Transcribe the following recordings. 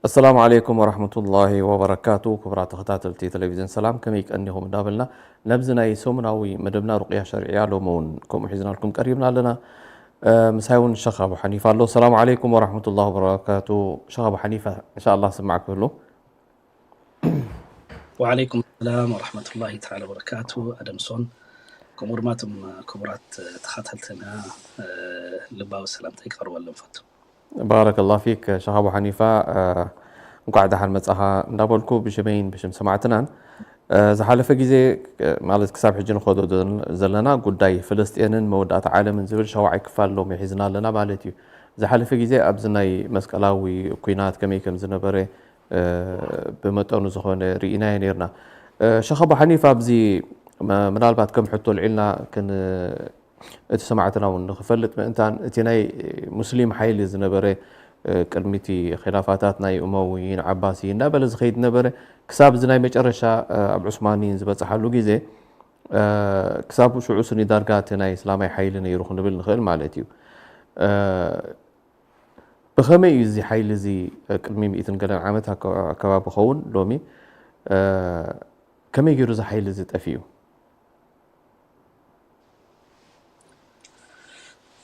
ኣሰላሙ ዓለይኩም ወራህመቱላሂ ወበረካቱ። ክቡራት ተኸታተልቲ ቴሌቪዝን ሰላም፣ ከመይ ቀኒኹም እንዳበልና፣ ናብዚ ናይ ሰሙናዊ መደብና ሩቅያ ሸርዕያ ሎሚ እውን ከምኡ ሒዝናልኩም ቀሪብና ኣለና። እ፣ ምሳይ እውን ሸኽ ኣቡ ሓኒፋ ኣሎ። ሰላሙ ዓለይኩም ወራህመቱላሂ ወበረካቱ። ሸኽ ኣቡ ሓኒፋ፣ እንሻኣላህ ስማዕ ክህሉ። ወዓለይኩም ሰላም ወራህመቱላሂ ተዓላ ወበረካቱ። ኣደምሶን፣ ከምኡ ድማ እቶም ክቡራት ተኸታተልትና፣ እ፣ ልባዊ ሰላምታ ይቀርበሎም ፈቱ። ባረከላህ ፊክ ሸኽ ኣቡ ሓኒፋ፣ እ፣ እንኳዕ ደሓን መጻኻ እንዳበልኩ ብሽመይን ብሽም ሰማዕትናን፣ እ፣ ዝሓለፈ ግዜ፣ እ፣ ማለት ክሳብ ሕጂ ንኸዶ ዘለና ጉዳይ ፍልስጤንን መወዳእታ ዓለምን ዝብል ሻውዓይ ክፋል ሎሚ ሒዝና ኣለና ማለት እዩ። ዝሓለፈ ግዜ ኣብዚ ናይ መስቀላዊ ኲናት ከመይ ከም ዝነበረ፣ እ፣ ብመጠኑ ዝኾነ ርኢናዮ ነይርና። እ፣ ሸኽ ኣቡ ሓኒፋ፣ ኣብዚ መ-፣ ምናልባት ከም ሕቶ ልዒልና ክን-፣ እቲ ሰማዕትና እውን ንኽፈልጥ ምእንታን፣ እቲ ናይ ሙስሊም ሓይሊ ዝነበረ፣ እ፣ ቅድሚ እቲ ኺላፋታት ናይ ኡመዊይን ዓባሲይን እናበለ ዝኸይድ ነበረ፣ ክሳብ እዚ ናይ መጨረሻ፣ እ፣ ኣብ ዑስማንይን ዝበጽሓሉ ግዜ፣ እ፣ ክሳብ ሽዑ ስኒ ዳርጋ እቲ ናይ እስላማይ ሓይሊ ነይሩ ክንብል ንኽእል ማለት እዩ። እ፣ ብኸመይ እዩ እዚ ሓይሊ እዚ፣ እ፣ ቅድሚ ሚእትን ገለን ዓመት ኣከ-፣ ኣከባቢ ኸውን ሎሚ፣ እ፣ ከመይ ገይሩ እዚ ሓይሊ እዚ ጠፊኡ?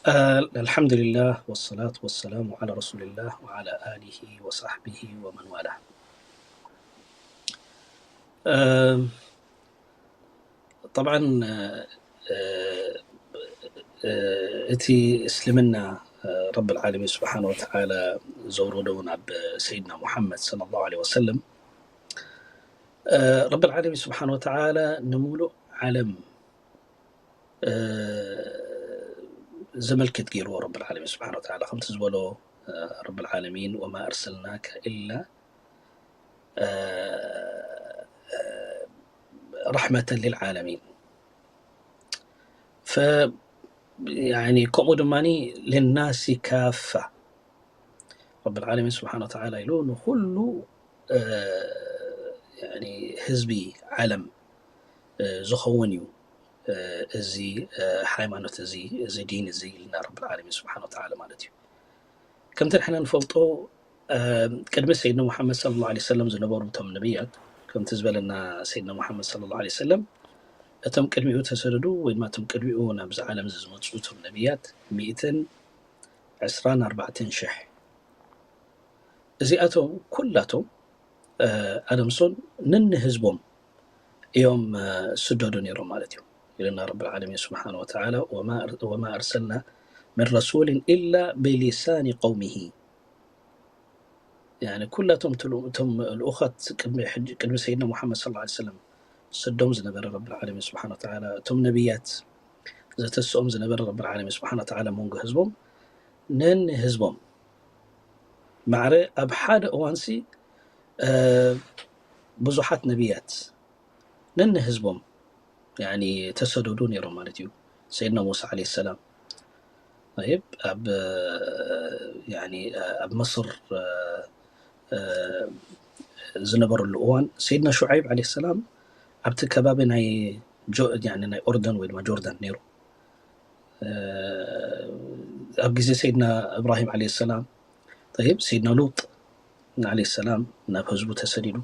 ال-، الحمد لله والصلاة والسلام على رسول الله وعلى آله وصحبه ومن والاه. أم، طبعا، أه، أه، أه، እቲ እስልምና፣ أه، ረብል ዓለሚን ስብሓነ ወተዓላ ዘውረዶ ናብ ሰይድና ሙሓመድ ሰለላሁ ዐለይሂ ወሰለም፣ أه، ረብል ዓለሚን ስብሓነ ወተዓላ ንምሉእ ዓለም ዘመልክት ገይርዎ ረብል ዓለሚን ስብሓነ ወተዓላ። ከምቲ ዝበሎ ረብል ዓለሚን፣ ወማ ኣርሰልናከ ኢላ ረሕመተን ሊልዓለሚን። ፈ-፣ ያኒ ከምኡ ድማ ሊናሲ ካፋ ረብል ዓለሚን ስብሓነ ወተዓላ ኢሉ ንኹሉ፣ እ፣ ያኒ ህዝቢ ዓለም፣ እ፣ ዝኸውን እዩ፣ እ፣ እዚ፣ እ፣ ሃይማኖት እዚ፣ እዚ ዲን እዚ ኢልና ረብል ዓለሚን ስብሓነ ወተዓላ ማለት እዩ። ከምቲ ንሕና ንፈልጦ፣ እ፣ ቅድሚ ሰይድና ሙሓመድ ሰለላሁ ዐለይሂ ወሰለም ዝነበሩ እቶም ነብያት፣ ከምቲ ዝበለና ሰይድና ሙሓመድ ሰለላሁ ዐለይሂ ወሰለም፣ እቶም ቅድሚኡ ተሰደዱ ወይ ድማ እቶም ቅድሚኡ ናብዚ ዓለም እዚ ዝመፁ እቶም ነብያት ሚእትን ዕስራን ኣርባዕተን ሽሕ። እዚኣቶም ኩላቶም፣ እ፣ ኣደምሶን ነንህዝቦም እዮም፣ እ፣ ዝስደዱ ነይሮም ማለት እዩ። ኢልና ረብል ዓለሚን ስብሓነ ወተዓላ፣ ወማ ኣር-፣ ወማ ኣርሰልና ምን ረሱልን ኢላ ብሊሳኒ ቀውሚሂ። ያኒ ኩላቶም እቶም ልኡ-፣ እቶም ልኡኻት ቅድሚ ሕጂ፣ ቅድሚ ሰይድና ሙሓመድ ሰለላሁ ዐለይሂ ወሰለም ዝሰዶም ዝነበረ ረብል ዓለሚን ስብሓነ ወተዓላ፣ እቶም ነብያት ዘተስኦም ዝነበረ ረብል ዓለሚን ስብሓነ ወተዓላ መንጎ ህዝቦም፣ ነንህዝቦም ማዕረ ኣብ ሓደ እዋንሲ፣ እ፣ ብዙሓት ነብያት ነንህዝቦም ያኒ ተሰደዱ ነይሮም ማለት እዩ። ሰይድና ሙሳ ዓለይሂ ሰላም፣ ጠይብ፣ ኣብ፣ ያኒ፣ ኣብ መስር፣ እ፣ እ፣ ዝነበረሉ እዋን፣ ሰይድና ሹዓይብ ዓለይሂ ሰላም ኣብቲ ከባቢ ናይ ጆ-፣ ያኒ ናይ ኦርደን ወይ ድማ ጆርዳን ነይሩ። እ፣ ኣብ ግዜ ሰይድና እብራሂም ዓለይሂ ሰላም፣ ጠይብ፣ ሰይድና ሉጥ ዓለይሂ ሰላም ናብ ህዝቡ ተሰዲዱ።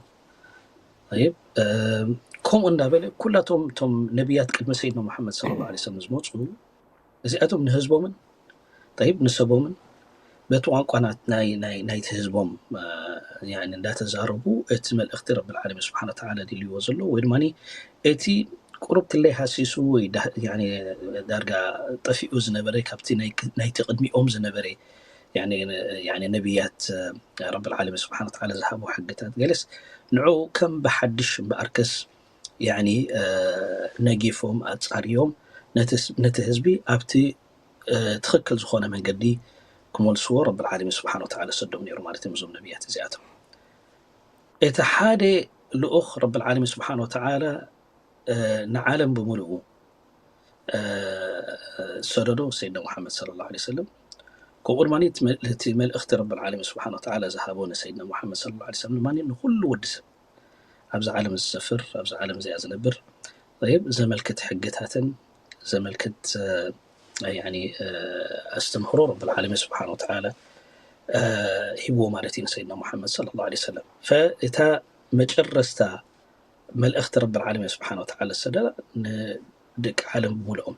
ጠይብ፣ እ፣ ከምኡ እንዳበለ ኩላቶም እቶም ነብያት ቅድሚ ሰይድና ሙሓመድ ሰለላሁ ዐለይሂ ወሰለም ዝመፁ፣ እዚኣቶም ንህዝቦምን፣ ጠይብ፣ ንሰቦምን በቲ ቋንቋ ናት-፣ ናይ፣ ናይ፣ ናይቲ ህዝቦም፣ እ፣ ያኒ እንዳተዛረቡ እቲ መልእኽቲ ረብል ዓለሚን ስብሓነ ወተዓላ ደልይዎ ዘሎ ወይ ድማ እቲ ቁሩብ ትለይ ሃሲሱ ወይ ዳ-፣ ያኒ ዳርጋ ጠፊኡ ዝነበረ ካብቲ ናይ፣ ናይቲ ቅድሚኦም ዝነበረ ያኒ፣ ያኒ ነብያት፣ እ፣ ረብል ዓለሚን ስብሓነ ወተዓላ ዝሃቦ ሕግታት ገለስ ንዕኡ ከም ብሓድሽ እምበኣርከስ ያኒ፣ እ፣ ነጊፎም ኣጻርዮም ነቲ ስ-፣ ነቲ ህዝቢ ኣብቲ፣ እ፣ ትኽክል ዝኾነ መንገዲ ክመልስዎ ረብል ዓለሚን ስብሓነ ወተዓላ ሰዶም ነይሩ ማለት እዮም እዞም ነብያት እዚኣቶም። እቲ ሓደ ልኡኽ ረብል ዓለሚን ስብሓን ወተዓላ ንዓለም ብምልኡ ዝሰደዶ ሰይድና ሙሓመድ ሰለላሁ ዐለይሂ ወሰለም፣ ከምኡ ድማ እቲ መልእኽቲ ረብል ዓለሚን ስብሓን ወተዓላ ዝሃቦ ንሰይድና ሙሓመድ ሰለላሁ ዐለይሂ ወሰለም ድማ ንኩሉ ወዲ ሰብ ኣብዚ ዓለም ዝሰፍር፣ ኣብዚ ዓለም እዚኣ ዝነብር፣ ዘመልክት ሕግታትን ዘመልክት ኣስተምህሮ ረብል ዓለሚን ስብሓን ወተዓላ ሂብዎ ማለት እዩ ንሰይድና ሙሓመድ ሰለላሁ ዐለይሂ ወሰለም። ፈእታ መጨረስታ መልእኽቲ ረብል ዓለሚን ስብሓን ወተዓላ ዝሰደዳ ንደቂ ዓለም ብምልኦም።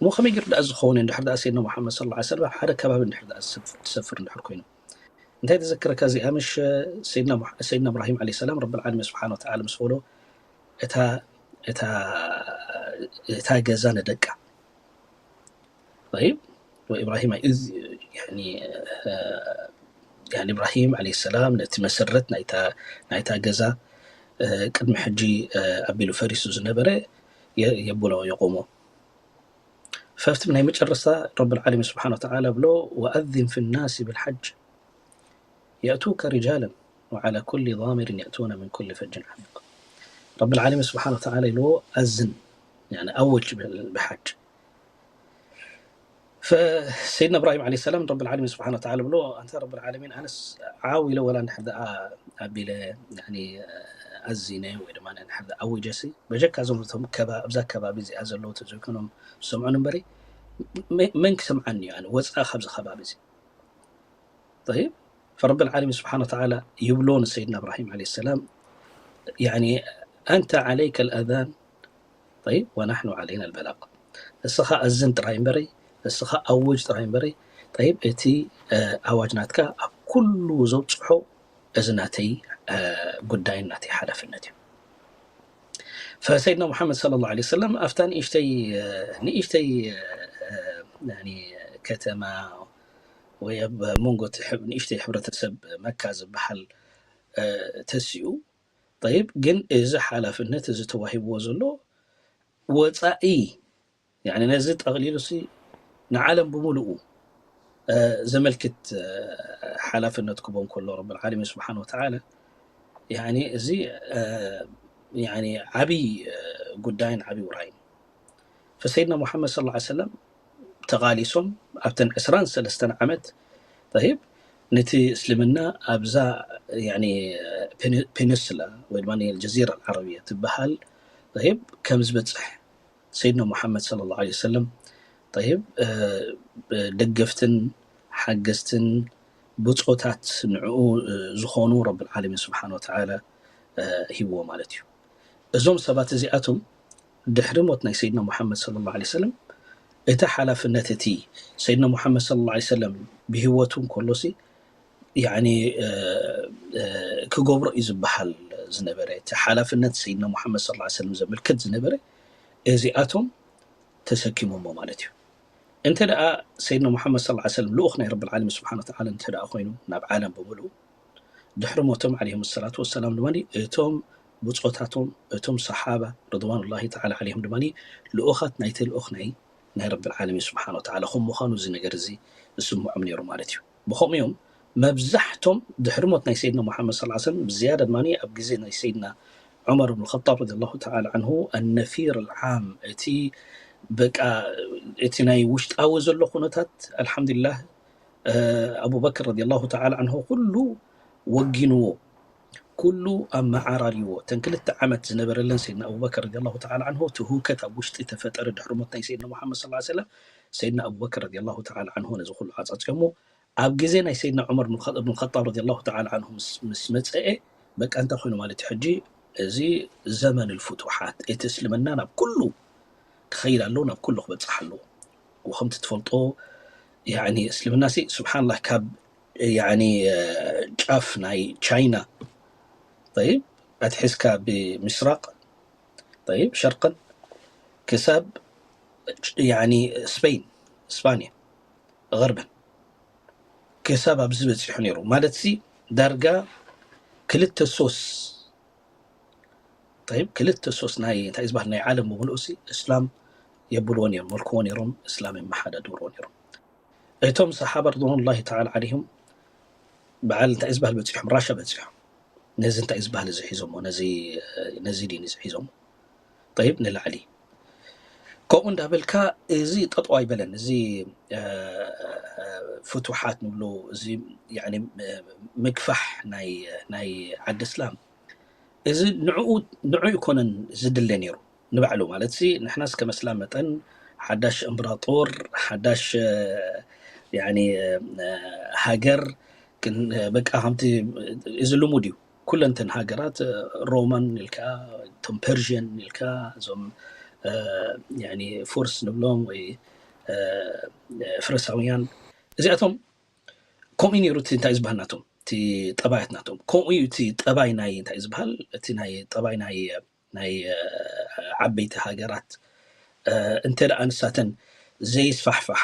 እሞ ከመይ ገይሩ ደኣ ዝኸውን እዩ? እንድሕር ደኣ ሰይድና ሙሓመድ ሰለላሁ ዐለይሂ ወሰለም ኣብ ሓደ ከባቢ እንድሕር ደኣ ዝሰፍር እንድሕር ኮይኑ፣ እንታይ ተዘክረካ እዚኣ? ምሽ ሰይድና ሙሓ-፣ ሰይድና እብራሂም ዓለይሂ ሰላም ረብል ዓለሚን ስብሓን ወተዓላ ምስ በሎ እታ እታ እታ ገዛ ንደቃ። طيب፣ ወኢብራሂም ኣይ-፣ እዚ፣ ያኒ፣ ያኒ፣ እብራሂም ዓለይሂ ሰላም ነቲ መሰረት ናይታ፣ ናይታ ገዛ፣ እ፣ ቅድሚ ሕጂ፣ እ፣ ኣቢሉ ፈሪሱ ዝነበረ የ-፣ የብሎ፣ የቆሞ። ፈፍቲ ናይ መጨረስታ ረብል ዓለሚን ስብሓን ወተዓላ ብሎ፣ "ወኣዚን ፊ ናሲ ብልሓጅ የእቱከ ሪጃለን ወዓላ ኩሊ ዳሚሪን የእቱነ ምን ኩሊ ፈጅን ዓሚቅ." ረብል ዓለሚን ስብሓን ወተዓላ ኢልዎ፣ ኣዝን፣ ያኒ ኣውጅ ብል ብሓጅ። ፈሰይድና እብራሂም ዓለይሂ ሰላም ረብል ዓለሚን ስብሓን ወተዓላ ብሎ፣ "ኣንታ ረብል ዓለሚን፣ ኣነስ ዓው ኢለ ወላ እንድሕር ደኣ ኣቢለ፣ ያኒ፣ ኣዚነ ወይ ድማ እንድሕር ደኣ ኣዊጀሲ፣ በጀካ እዞም፣ እቶም ከባ-፣ ኣብዛ ከባቢ እዚኣ ዘለዉ ተዘይኮይኖም ዝሰምዑኒ እምበሪ፣ መ-፣ መን ክሰምዓኒ እዩ ኣነ ወፃእ ካብዚ ከባቢ እዚ?" ጠይብ፣ ፈረብል ዓለሚን ስብሓን ወተዓላ ይብሎ ንሰይድና እብራሂም ዓለይሂ ሰላም፣ ያኒ፣ "ኣንተ ዓለይከ ልኣዛን፣ ጠይብ፣ ወናሕኑ ዓለይና ልበላቅ። ንስኻ ኣዝን ጥራይ እምበረይ፣ ንስኻ ኣውጅ ጥራይ እምበረይ፣ ጠይብ፣ እቲ፣ እ፣ ኣዋጅ ናትካ ኣብ ኩሉ ዘብፅሖ እዚ ናተይ፣ እ፣ ጉዳይን ናተይ ሓላፍነት እዩ።" ፈሰይድና ሙሓመድ ሰለላሁ ዐለይሂ ወሰለም ኣብታ ንእሽተይ፣ እ፣ ንእሽተይ፣ እ፣ ያኒ፣ ከተማ ወይ ኣብ መንጎ እቲ ንእሽተይ ሕብረተሰብ መካ ዝበሃል፣ እ፣ ተሲኡ። ጠይብ፣ ግን እዚ ሓላፍነት እዚ ተዋሂብዎ ዘሎ ወፃኢ፣ ያኒ፣ ነዚ ጠቕሊሉ ሲ ንዓለም ብምሉኡ፣ እ፣ ዘመልክት፣ እ፣ ሓላፍነት ክቦ እንከሎ ረብል ዓለሚን ስብሓን ወተዓላ፣ ያኒ፣ እዚ፣ እ፣ ያኒ፣ ዓብይ፣ እ፣ ጉዳይን ዓብይ ውራይን። ፈሰይድና ሙሓመድ ሰለላሁ ዐለይሂ ወሰለም ተቓሊሶም ኣብተን ዕስራን ሰለስተን ዓመት፣ ጠይብ፣ ነቲ እስልምና ኣብዛ፣ ያኒ፣ ፔኒ-፣ ፔኒንሱላ ወይ ድማ ጀዚራ ዓረብያ ትበሃል፣ ጠይብ፣ ከም ዝበፅሕ ሰይድና ሙሓመድ ሰለላሁ ዐለይሂ ወሰለም፣ ጠይብ፣ እ፣ ደገፍትን ሓገዝትን ብፆታት ንዕኡ፣ እ፣ ዝኾኑ ረብል ዓለሚን ስብሓን ወተዓላ፣ እ፣ ሂብዎ ማለት እዩ። እዞም ሰባት እዚኣቶም ድሕሪ ሞት ናይ ሰይድና ሙሓመድ ሰለላሁ ዐለይሂ ወሰለም፣ እቲ ሓላፍነት እቲ ሰይድና ሙሓመድ ሰለላሁ ዐለይሂ ወሰለም ብህይወቱ እንከሎሲ፣ ያኒ፣ እ፣ እ፣ ክገብሮ እዩ ዝበሃል ዝነበረ፣ እቲ ሓላፍነት ሰይድና ሙሓመድ ሰለላሁ ዐለይሂ ወሰለም ዘመልክት ዝነበረ፣ እዚኣቶም ተሰኪሞሞ ማለት እዩ። እንተ ደኣ ሰይድና ሙሓመድ ሰለላሁ ዐለይሂ ወሰለም ልኡኽ ናይ ረብል ዓለሚን ስብሓን ወተዓላ እንተ ደኣ ኮይኑ ናብ ዓለም ብምሉኡ፣ ድሕሪ ሞቶም ዓለይሂም ሰላቱ ወሰላም ድማ እቶም ብጾታቶም፣ እቶም ሰሓባ ርድዋኑላሂ ተዓላ ዓለይሂም ድማ ልኡኻት ናይቲ ልኡኽ ናይ፣ ናይ ረብል ዓለሚን ስብሓን ወተዓላ ከም ምዃኑ እዚ ነገር እዚ ዝስምዖም ነይሩ ማለት እዩ። ብኸምኡ እዮም መብዛሕቶም ድሕሪ ሞት ናይ ሰይድና ሙሓመድ ሰለላሁ ዐለይሂ ወሰለም፣ ብዝያዳ ድማ ኣብ ግዜ ናይ ሰይድና ዑመር ብን ኸጣብ ረዲየላሁ ተዓላ ዓንሁ፣ ኣነፊር ኣልዓም፣ እቲ በቃ እቲ ናይ ውሽጣዊ ዘሎ ኩነታት ኣልሓምዱሊላህ፣ እ፣ ኣቡበክር ረዲየላሁ ተዓላ ዓንሁ ኩሉ ወጊንዎ፣ ኩሉ ኣመዓራርይዎ። እተን ክልተ ዓመት ዝነበረለን ሰይድና ኣቡበክር ረዲየላሁ ተዓላ ዓንሁ፣ እቲ ህውከት ኣብ ውሽጢ ተፈጠረ ድሕሪ ሞት ናይ ሰይድና ሙሓመድ ሰለላሁ ዐለይሂ ወሰለም፣ ሰይድና ኣቡበክር ረዲየላሁ ተዓላ ዓንሁ ነዚ ኩሉ ዓጻጽዮሞ። ኣብ ግዜ ናይ ሰይድና ዑመር ብን ኸ-፣ ብን ኸጣብ ረዲየላሁ ተዓላ ዓንሁ ምስ፣ ምስ መጸኤ፣ በቃ እንታይ ኮይኑ ማለት እዩ? ሕጂ እዚ ዘመን ልፍቱሓት፣ እቲ እስልምና ናብ ኩሉ ክኸይድ ኣለዎ፣ ናብ ኩሉ ክበጽሕ ኣለዎ። ወከምቲ ትፈልጦ፣ ያኒ፣ እስልምና ሲ፣ ስብሓንላህ፣ ካብ፣ ያኒ፣ እ፣ ጫፍ ናይ ቻይና፣ ጠይብ፣ ኣትሒዝካ ብምስራቕ፣ ጠይብ፣ ሸርቅን ክሳብ፣ ያኒ፣ ስፔን፣ እስፓንያ፣ غربን ክሳብ ኣብዚ በጺሑ ነይሩ። ማለት ሲ፣ ዳርጋ ክልተ ሶስ፣ ጠይብ፣ ክልተ ሶስ ናይ፣ እንታይ ዝበሃል፣ ናይ ዓለም ብምሉእ ሲ፣ እስላም የብልዎ ነይሮም፣ መልክዎ ነይሮም፣ እስላም የመሓዳድርዎ ነይሮም። እቶም ሰሓባ ርድዋኑላሂ ተዓላ ዓለይሂም በዓል፣ እንታይ ዝበሃል፣ በጺሖም፣ ራሻ በጺሖም። ነዚ እንታይ ዝበሃል እዚ ሒዞሞ ነዚ ነዚ ድዩ እዚ ሒዞሞ? ጠይብ ንላዕሊ ከምኡ እንዳበልካ እዚ ጠጠው ኣይበለን። እዚ ፍቱሓት ንብሎ እዚ ምግፋሕ ናይ ናይ ዓዲ እስላም እዚ ንዕኡ ንዑ ይኮነን ዝድለ ነይሩ ንባዕሉ ማለት ሲ ንሕናስ ከመስላ መጠን ሓዳሽ እምብራጦር ሓዳሽ ያኒ ሃገር በቃ ከምቲ እዚ ልሙድ እዩ። ኩለንተን ሃገራት ሮማን ኢልካ እቶም ፐርዥን ኢልካ እዞም ፉርስ ንብሎም ወይ ፍረሳውያን እዚኣቶም ከምኡ ነይሩ። እቲ እንታይ ዝበሃል ናቶም እቲ ጠባያት ናቶም ከምኡ እዩ። እቲ ጠባይ ናይ እንታይ ዝበሃል እቲ ናይ ጠባይ ናይ ናይ ዓበይቲ ሃገራት እንተ ደኣ ንሳተን ዘይስፋሕፋሓ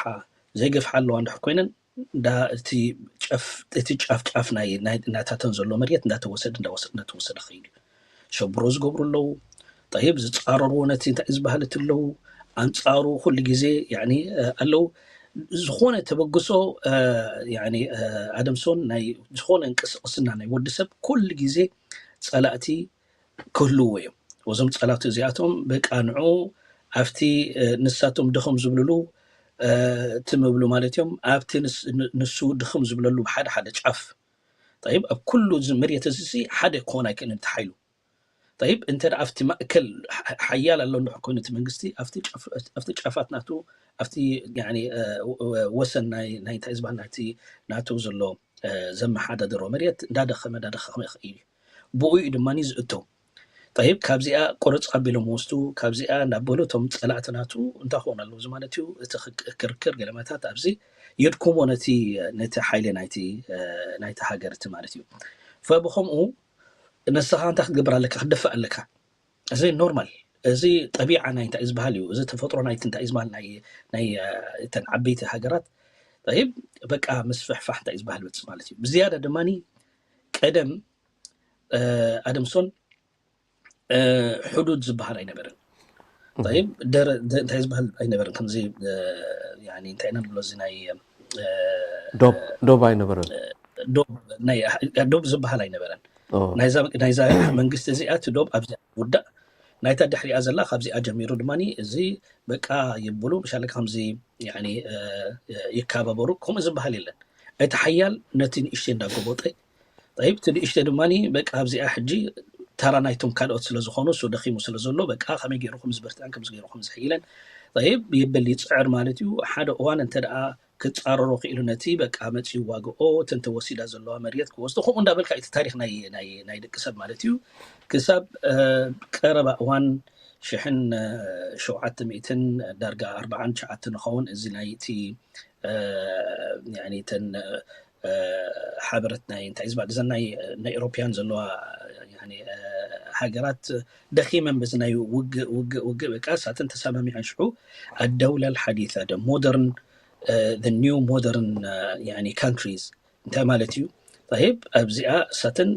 ዘይገፍሓ ኣለዋ እንድሕር ኮይነን እንዳ እቲ ጨፍ እቲ ጫፍ ጫፍ ናይ ናይ ናታተን ዘሎ መሬት እንዳተወሰደ እንዳወሰደ እንዳተወሰደ ኸይዱ እዩ። ሸብሮ ዝገብሩ ኣለዉ። ጠይብ ዝጻረርዎ ነቲ እንታይ ዝበሃል እቲ ኣለዉ። ኣንጻሩ ኩሉ ግዜ ያኒ ኣለዉ። ዝኾነ ተበግሶ ያኒ ኣደምሶን ናይ ዝኾነ እንቅስቅስና ናይ ወዲ ሰብ ኩሉ ግዜ ጸላእቲ ክህልዎ እዮም። እዞም ጸላእቲ እዚኣቶም በቃ ንዑ ኣብቲ ንሳቶም ድኽም ዝብልሉ ትምብሉ ማለት እዮም። ኣብቲ ንሱ ድኽም ዝብለሉ ብሓደ ሓደ ጫፍ ጠይብ ኣብ ኩሉ እዚ መሬት እዚ ሲ ሓደ ክኾን ኣይክእልን እቲ ሓይሉ። ጠይብ እንተ ደኣ ኣብቲ ማእከል ሓያል ኣሎ እንድሕር ኮይኑ እቲ መንግስቲ ኣብቲ ጫፋት ናቱ ኣብቲ ወሰን ናይ እንታይ ዝበሃል ናይቲ ናቱ ዘሎ ዘመሓዳድሮ መሬት እንዳደኸመ እንዳደኸመ ይኸይድ እዩ። ብኡ እዩ ድማ ዝእቶ። ጠይብ ካብዚኣ ቁርፅ ኣቢሎም ወስዱ ካብዚኣ እንዳበሉ እቶም ፀላእቲ ናቱ እንታይ ክኾኑ ኣለዉ እዚ ማለት እዩ። እቲ ክርክር ገለመታት ኣብዚ የድኩሞ ነቲ ነቲ ሓይሊ ናይቲ ናይቲ ሃገር እቲ ማለት እዩ። ፈብኸምኡ ንስኻ እንታይ ክትገብር ኣለካ ክትደፍእ ኣለካ። እዚ ኖርማል እዚ ጠቢዓ ናይ እንታይ ዝበሃል እዩ። እዚ ተፈጥሮ ናይቲ እንታይ ዝበሃል ናይ ናይ እተን ዓበይቲ ሃገራት ጠይብ በቃ ምስፍሕፋሕ እንታይ ዝበሃል በጽ ማለት እዩ። ብዝያዳ ድማ ቀደም ኣደምሶን ሕዱድ ዝበሃል ኣይነበረን። ጠይብ እንታይ ዝበሃል ኣይነበረን። ከምዚ እንታይ ኢና ንብሎ እዚ ናይ ዶብ ኣይነበረን። ዶብ ዝበሃል ኣይነበረን። ናይዛ መንግስቲ እዚኣ እቲ ዶብ ኣብዚኣ ውዳእ ናይታ ድሕሪኣ ዘላ ካብዚኣ ጀሚሩ ድማ እዚ በቃ ይብሉ ምሻለ ከምዚ ይካባበሩ ከምኡ ዝበሃል የለን። እቲ ሓያል ነቲ ንእሽተ እንዳጎቦጠ ጠይብ እቲ ንእሽተ ድማ በቃ ኣብዚኣ ሕጂ ተራ ናይቶም ካልኦት ስለ ዝኾኑ እሱ ደኺሙ ስለ ዘሎ በቃ ከመይ ገይሩ ከም ዝበርትዐን ከም ገይሩ ከም ዝሕይለን ጠይብ ይብል ይፅዕር ማለት እዩ። ሓደ እዋን እንተ ደኣ ክፃረሮ ክኢሉ ነቲ በቃ መፂኡ ዋግኦ እተን ተወሲዳ ዘለዋ መርየት ክወስዶ ከምኡ እንዳበልካ እቲ ታሪክ ናይ ደቂ ሰብ ማለት እዩ። ክሳብ ቀረባ እዋን ሽሕን ሸውዓተ ሚእትን ዳርጋ ኣርባዓን ትሽዓተ ንኸውን እዚ ናይ እቲ ተን ሓበረት ናይ እንታይ ዝበሃል እዘን ናይ ናይ ኤሮፓያን ዘለዋ ሃገራት ደኺመን በዚ ናይ ውግእ ውግእ ውግእ በቃ ሳተን ተሰማሚዐን ሽዑ ኣደውላ ሓዲታ ደ ሞደርን ኒው ሞደርን ካንትሪስ እንታይ ማለት እዩ? ጣይብ ኣብዚኣ ሳተን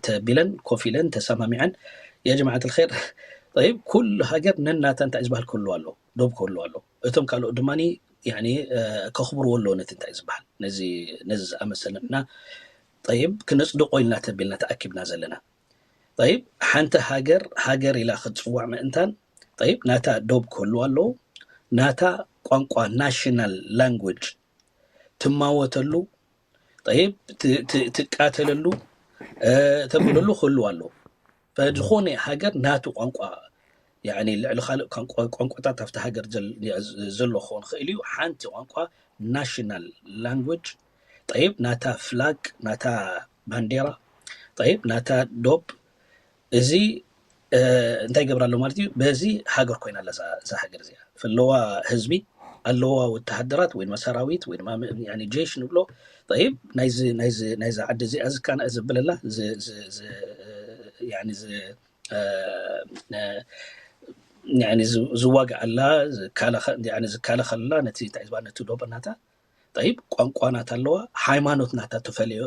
ተቢለን ኮፍ ኢለን ተሰማሚዐን ያ ጀማዓት ልኸይር ጣይብ ኩሉ ሃገር ነናታ እንታይ ዝበሃል ክህልዋ ኣሎ ዶብ ክህልዋ ኣሎ እቶም ካልኦት ድማ ከኽብርዎ ኣለዎ ነቲ እንታይ ዝበሃል ነዚ ነዚ ዝኣመሰለ ንሕና ጠይብ ክነፅድቆ ኢልና ተቢልና ተኣኪብና ዘለና። ጠይብ ሓንቲ ሃገር ሃገር ኢላ ክትፅዋዕ ምእንታን ጠይብ ናታ ዶብ ክህልዋ ኣለዎ፣ ናታ ቋንቋ ናሽናል ላንጉጅ ትማወተሉ፣ ጠይብ ትቃተለሉ፣ ተብለሉ ክህልዋ ኣለዎ። ዝኾነ ሃገር ናቱ ቋንቋ ያኒ ልዕሊ ካልእ ቋንቋታት ኣብቲ ሃገር ዘሎ ክኸውን ይኽእል እዩ። ሓንቲ ቋንቋ ናሽናል ላንጉጅ ጠይብ ናታ ፍላግ ናታ ባንዴራ ጠይብ ናታ ዶብ እዚ እንታይ ይገብር ኣሎ ማለት እዩ። በዚ ሃገር ኮይና ኣላ እዛ ሃገር እዚኣ ፍለዋ ህዝቢ ኣለዋ ወተሃደራት ወይ ድማ ሰራዊት ወይ ድማ ጀሽ ንብሎ ጠይብ ናይዚ ናይዚ ናይዚ ዓዲ እዚኣ ዝካና ዘብለላ ዝዋግኣላ ዝካለኸላ ነቲ እንታይ ዝበሃል ነቲ ዶብ ናታ ጠይብ ቋንቋ ናታ ኣለዋ፣ ሃይማኖት ናታ ተፈልዮ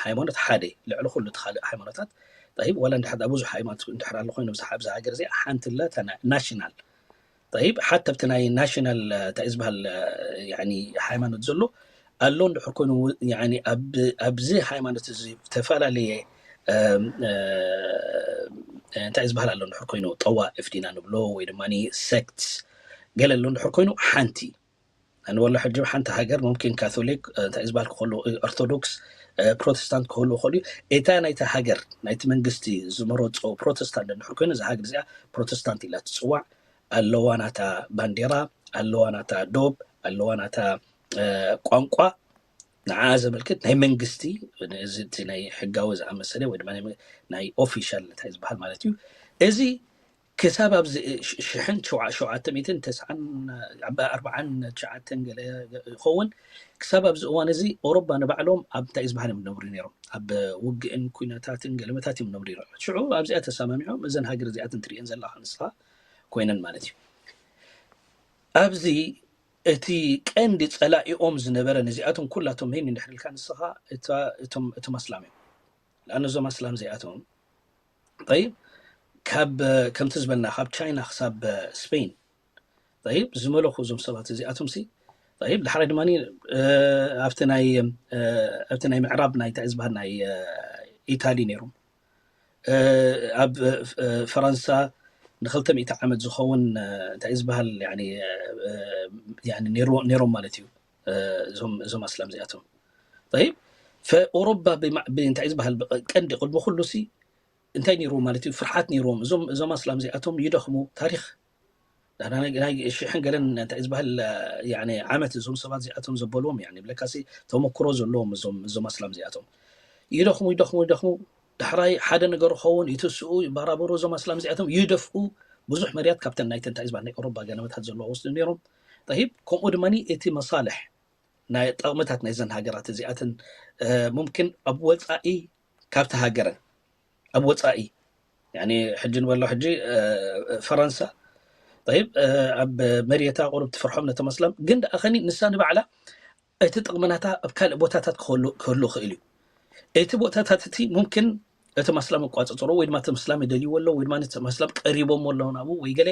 ሃይማኖት ሓደ ልዕሊ ኩሉ እቲ ካልእ ሃይማኖታት ጠይብ ዋላ እንድሕር ብዙሕ ሃይማኖት እንድሕር ኣሎ ኮይኑ ኣብዚ ሃገር እዚኣ ሓንቲ ላ ናሽናል ጠይብ ሓቲ ኣብቲ ናይ ናሽናል እንታይ ዝበሃል ሃይማኖት ዘሎ ኣሎ እንድሕር ኮይኑ ኣብዚ ሃይማኖት እዚ ዝተፈላለየ እንታይ ዝበሃል ኣሎ እንድሕር ኮይኑ፣ ጠዋኢፍ ዲና ንብሎ ወይ ድማ ሴክትስ ገለ ኣሎ እንድሕር ኮይኑ፣ ሓንቲ ንበሎ ሕጂ ሓንቲ ሃገር ሙምኪን ካቶሊክ እንታይ ዝበሃል ክኸሉ፣ ኦርቶዶክስ፣ ፕሮቴስታንት ክኸሉ ይኽእሉ እዩ። እታ ናይቲ ሃገር ናይቲ መንግስቲ ዝመረፆ ፕሮቴስታንት እንድሕር ኮይኑ፣ እዛ ሃገር እዚኣ ፕሮቴስታንት ኢላ ትፅዋዕ። ኣለዋ ናታ ባንዴራ፣ ኣለዋ ናታ ዶብ፣ ኣለዋ ናታ ቋንቋ። ንዓ ዘመልክት ናይ መንግስቲ፣ እዚ ናይ ሕጋዊ ዝኣመሰለ ወይ ድማ ናይ ኦፊሻል እንታይ ዝበሃል ማለት እዩ። እዚ ክሳብ ኣብዚ ሽሕን ሸውዓተ ሚእትን ተስዓን ኣርባዓን ትሽዓተን ገለ ይኸውን። ክሳብ ኣብዚ እዋን እዚ ኦሮባ ንባዕሎም ኣብ እንታይ ዝበሃል እዮም ነብሩ ነይሮም፣ ኣብ ውግእን ኩነታትን ገለመታት እዮም ነብሩ ነይሮም። ሽዑ ኣብዚኣ ተሰማሚዖም እዘን ሃገር እዚኣትን ትርእየን ዘለኻ ንስኻ ኮይነን ማለት እዩ። ኣብዚ እቲ ቀንዲ ጸላኢኦም ዝነበረ ነዚኣቶም ኩላቶም ሄን እንድሕር ኢልካ ንስኻ እቶም ኣስላም እዮም። ለኣነ እዞም ኣስላም እዚኣቶም ጠይብ ካብ ከምቲ ዝበልና ካብ ቻይና ክሳብ ስፔን ጠይብ ዝመለኹ እዞም ሰባት እዚኣቶም ሲ ጠይብ ዳሕራይ ድማ ኣብቲ ናይ ኣብቲ ናይ ምዕራብ ናይ እንታይ ዝበሃል ናይ ኢታሊ ነይሮም። ኣብ ፈረንሳ ንክልተ ሚእቲ ዓመት ዝኸውን እንታይ ዝበሃል ነይሮም ማለት እዩ። እዞም ኣስላም እዚኣቶም ጠይብ ፈኦሮባ እንታይ ዝበሃል ቀንዲ ቅድሚ ኩሉ ሲ እንታይ ነይርዎ ማለት እዩ? ፍርሓት ነይርዎም። እዞም ኣስላም እዚኣቶም ይደኽሙ። ታሪኽ ናይ ሽሕን ገለን እንታይ ዝበሃል ዓመት እዞም ሰባት እዚኣቶም ዘበልዎም ብለካሲ ተመክሮ ዘለዎም እዞም ኣስላም እዚኣቶም ይደኽሙ ይደኽሙ ይደኽሙ። ዳሕራይ ሓደ ነገር ኸውን ይትስኡ ይበራበሩ። እዞም ኣስላም እዚኣቶም ይደፍኡ። ብዙሕ መርያት ካብተን ናይተን እንታይ ዝበሃል ናይ ኦሮባ ገለመታት ዘለዋ ወስዱ ነይሮም። ጠይብ ከምኡ ድማ እቲ መሳልሕ ናይ ጠቕምታት ናይዘን ሃገራት እዚኣትን ሙምኪን ኣብ ወፃኢ ካብቲ ሃገረን ኣብ ወፃኢ ሕጂ ንበሎ ሕጂ ፈረንሳ ጠይብ ኣብ መሬታ ቁሩብ ትፍርሖም ነቶም ኣስላም ግን ደኣ ኸኒ ንሳ ንባዕላ እቲ ጥቕምናታ ኣብ ካልእ ቦታታት ክህሉ ይኽእል እዩ። እቲ ቦታታት እቲ ሙምኪን እቶም ኣስላም ይቋፅፅሮ ወይ ድማ እቶም ኣስላም ይደልይዎ ኣለዉ ወይ ድማ እቶም ኣስላም ቀሪቦም ኣለዉ ናብኡ ወይ ገለ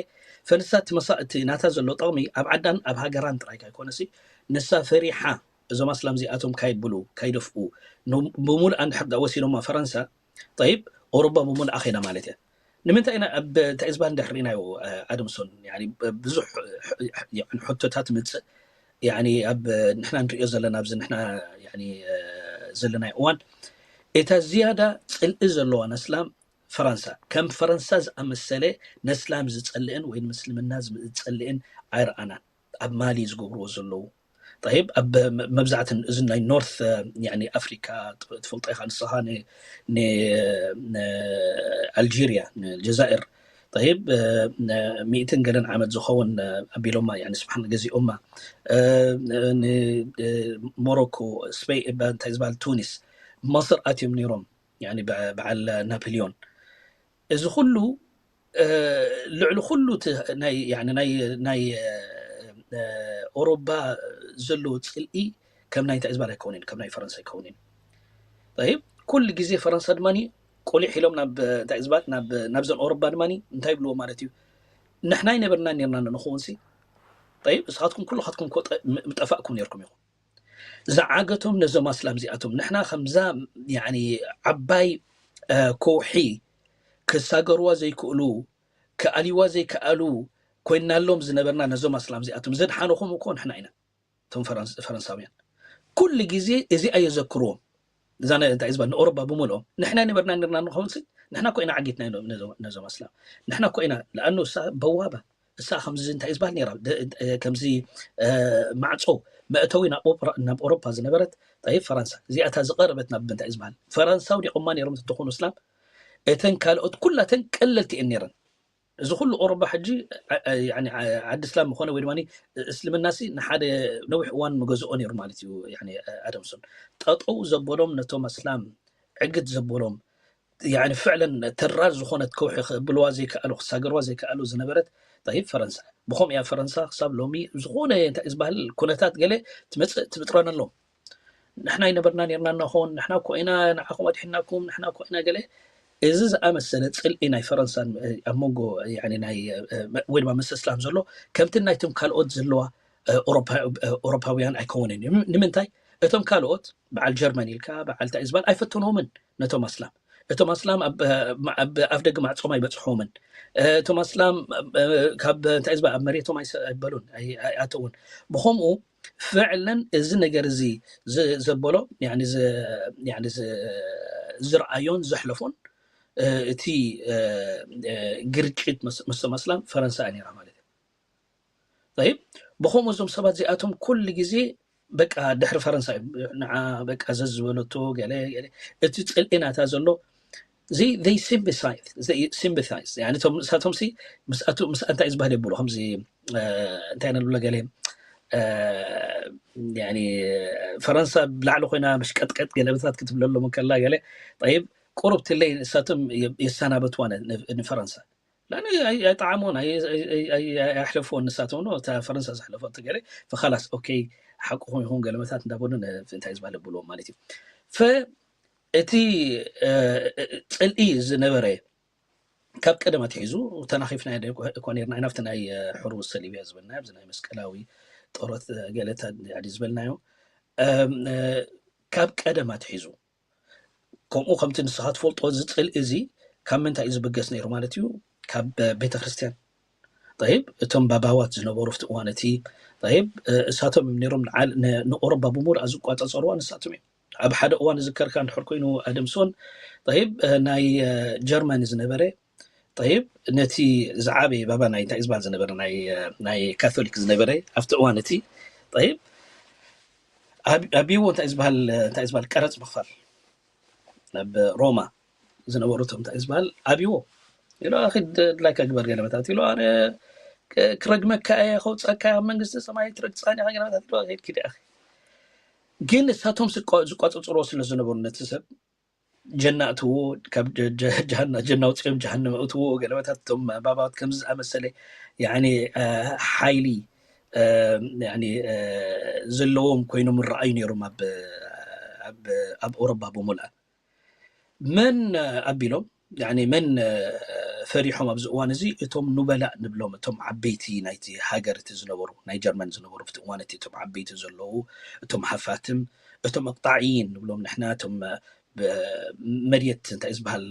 ፈንሳ እቲ መሳ እቲ ናታ ዘሎ ጥቕሚ ኣብ ዓዳን ኣብ ሃገራን ጥራይ ካይኮነሲ ንሳ ፈሪሓ እዞም ኣስላም እዚኣቶም ካይብሉ ካይደፍኡ ብሙሉእ እንድሕር ደኣ ወሲዶማ ፈረንሳ ጠይብ ኦሮባ ብሙሉእ ኣኼዳ ማለት እያ። ንምንታይ ኢና ኣብ እንታይ ዝበሃል እንድሕር ርኢናዮ ኣደምሶን ብዙሕ ሕቶታት ምፅእ ኣብ ንሕና ንሪኦ ዘለና ኣብዚ ንሕና ዘለናዮ እዋን እታ ዝያዳ ፅልኢ ዘለዋ ነስላም ፈረንሳ ከም ፈረንሳ ዝኣመሰለ ነስላም ዝፀልእን ወይ ንምስልምና ዝፀልእን ኣይረኣናን። ኣብ ማሊ ዝገብርዎ ዘለዉ ጠይብ ኣብ መብዛዕትን እዚ ናይ ኖርት ኣፍሪካ ትፈልጦ ኢኻ ንስኻ ንኣልጀርያ ንጀዛይር ጠይብ ሚእትን ገለን ዓመት ዝኸውን ኣቢሎማ ስብሓን ገዚኦማ ንሞሮኮ ስፔይ እንታይ ዝበሃል ቱኒስ መሰር ኣትዮም ነይሮም በዓል ናፖሊዮን እዚ ኩሉ ልዕሊ ኩሉ ናይ ኦሮባ ዘለዎ ፅልኢ ከም ናይ እንታይ ዝበሃል ኣይከውንን ከም ናይ ፈረንሳ ኣይከውንን ይብ ኩሉ ግዜ ፈረንሳ ድማ ቁሊሕ ኢሎም ናብ እንታይ ዝበሃል ናብዘን ኦሮባ ድማ እንታይ ይብልዎ ማለት እዩ ንሕና ይነበርና ነርና ንኸውን ሲ ይብ እስኻትኩም ኩልኻትኩም ምጠፋእኩም ነርኩም ኢኹም ዝዓገቶም ነዞም ኣስላም እዚኣቶም ንሕና ከምዛ ዓባይ ከውሒ ክሳገርዋ ዘይክእሉ ክኣልይዋ ዘይከኣሉ ኮይናሎም ዝነበርና ነዞም ኣስላም እዚኣቶም ዘድሓንኹም እኮ ንሕና ኢና እቶም ፈረንሳውያን ኩሉ ግዜ እዚኣ የዘክርዎም እዛ እንታይ ዝበሃል ንኦሮባ ብምልኦም ንሕና ነበርና ነርና ንኸውን ንሕና ኮ ኢና ዓጊትና ነዞም ኣስላም ንሕና ኮ ኢና ለኣኑ እሳ በዋባ እሳ ከምዚ እንታይ ዝበሃል ነራ ከምዚ ማዕፆ መእተዊ ናብ ኦሮፓ ዝነበረት ጠይብ ፈረንሳ እዚኣታ ዝቀረበት ናብ እንታይ ዝበሃል ፈረንሳዊ ዲቆማ ነሮም ትኾኑ እስላም እተን ካልኦት ኩላተን ቀለልቲ እየን ነረን እዚ ኩሉ ኦሮባ ሕጂ ዓዲ እስላም ምኾነ ወይ ድማ እስልምና ሲ ንሓደ ነዊሕ እዋን መገዝኦ ነሩ ማለት እዩ ኣደምሶን ጠጠው ዘበሎም ነቶም ኣስላም ዕግት ዘበሎም ፍዕለን ተራር ዝኾነት ከውሒ ክብልዋ ዘይከኣሉ ክሳገርዋ ዘይከኣሉ ዝነበረት ይብ ፈረንሳ ብኸም እያ ፈረንሳ ክሳብ ሎሚ ዝኾነ እንታይ ዝበሃል ኩነታት ገለ ትመፅእ ትምጥረን ኣለዎም ንሕና ይነበርና ነርና እናኾን ንሕና ኮ ኢና ንዓኹም ኣድሒናኩም ንሕና ኮ ኢና ገለ እዚ ዝኣመሰለ ፅልኢ ናይ ፈረንሳን ኣብ መንጎ ወይ ድማ ምስ እስላም ዘሎ ከምቲ ናይቶም ካልኦት ዘለዋ ኦሮፓውያን ኣይከውንን እዩ ንምንታይ እቶም ካልኦት በዓል ጀርመን ኢልካ በዓል እንታይ ዝበሃል ኣይፈተንዎምን ነቶም ኣስላም እቶም ኣስላም ኣብ ኣፍ ደገ ማዕጾም ኣይበጽሕዎምን። እቶም ኣስላም ካብ እንታይ ዝበ ኣብ መሬቶም ኣይበሉን ኣይኣተውን። ብኸምኡ ፍዕለን እዚ ነገር እዚ ዘበሎ ዝረኣዮን ዘሕለፎን እቲ ግርጭት ምስቶም ኣስላም ፈረንሳ ነራ ማለት እዩ። ይብ ብኸምኡ እዞም ሰባት እዚኣቶም ኩሉ ግዜ በቃ ድሕሪ ፈረንሳ እዩ ንዓ በቃ ዘዝበለቶ ገለ እቲ ፅልኢ ናታ ዘሎ እዚ sympathize እቶም ንሳቶም ምስኣ እንታይ ዝበሃል የብሉ ከምዚ እንታይ ንብሎ ገለ ፈረንሳ ብላዕሊ ኮይና መሽቀጥቀጥ ገለበታት ክትብለሎም ከላ ገለ ይብ ቁሩብ ትለይ ንሳቶም የሰናበትዋ ንፈረንሳ ኣይጠዓሞን ኣሕለፍዎን ንሳቶም እታ ፈረንሳ ዘሕለፈ ገለ ፈካላስ ሓቁ ይኹን ገለመታት እንዳበሉ እንታይ ዝበሃል ብልዎም ማለት እዩ። እቲ ፅልኢ ዝነበረ ካብ ቀደም ኣትሒዙ ተናኺፍና እኳ ነርና ናብቲ ናይ ሕሩስ ሰሊብያ ዝበልና ኣብዚ ናይ መስቀላዊ ጦሮት ገለታ ዝበልናዮ ካብ ቀደም ኣትሒዙ ከምኡ ከምቲ ንስኻ ትፈልጦ እዚ ፅልኢ እዚ ካብ ምንታይ እዩ ዝብገስ ነይሩ ማለት እዩ? ካብ ቤተክርስትያን ይብ እቶም ባባዋት ዝነበሩ ፍቲ እዋን እቲ ይብ እሳቶም እዮም ነይሮም ንኦሮባ ብምሉኣ ዝቋፀፀርዋ ንሳቶም እዮም። ኣብ ሓደ እዋን ዝከርካ እንድሕር ኮይኑ ኣደምሶን ይብ ናይ ጀርመን ዝነበረ ይብ ነቲ ዝዓበየ ባባ ናይ እንታይ ዝበሃል ዝነበረ ናይ ካቶሊክ ዝነበረ ኣብቲ እዋን እቲ ይብ ኣብዎ እንታይ ዝበሃል እንታይ ዝበሃል ቀረፅ ምኽፋል ናብ ሮማ ዝነበሩ እቶም እንታይ ዝበሃል ኣብዎ ኢሉ ኣኺድ ድላይካ ግበር ገለመታት ኢሉ ኣነ ክረግመካ እየ ከውፀካ ኣብ መንግስቲ ሰማይ ትረግፃን ኢኻ ገለመታት ኢሉ ኣኺድ ኪድ ኣኺ ግን እሳቶም ዝቋፅፅሮ ስለ ዝነበሩ ነቲ ሰብ ጀናእትዎ ካብ ጀና ውፅኦም ጀሃንም እትዎ ገለመታት እቶም ባባት ከምዚ ዝኣመሰለ ሓይሊ ዘለዎም ኮይኖም ይረኣዩ ነይሮም ኣብ ኦሮባ ብምልኣ መን ኣቢሎም መን ፈሪሖም ኣብዚ እዋን እዚ እቶም ኑበላእ ንብሎም እቶም ዓበይቲ ናይቲ ሃገር እቲ ዝነበሩ ናይ ጀርመን ዝነበሩ ፍቲ እዋን እቲ እቶም ዓበይቲ ዘለዉ እቶም ሃፋትም እቶም ኣቅጣዕይን ንብሎም ንሕና እቶም መርየት እንታይ ዝበሃል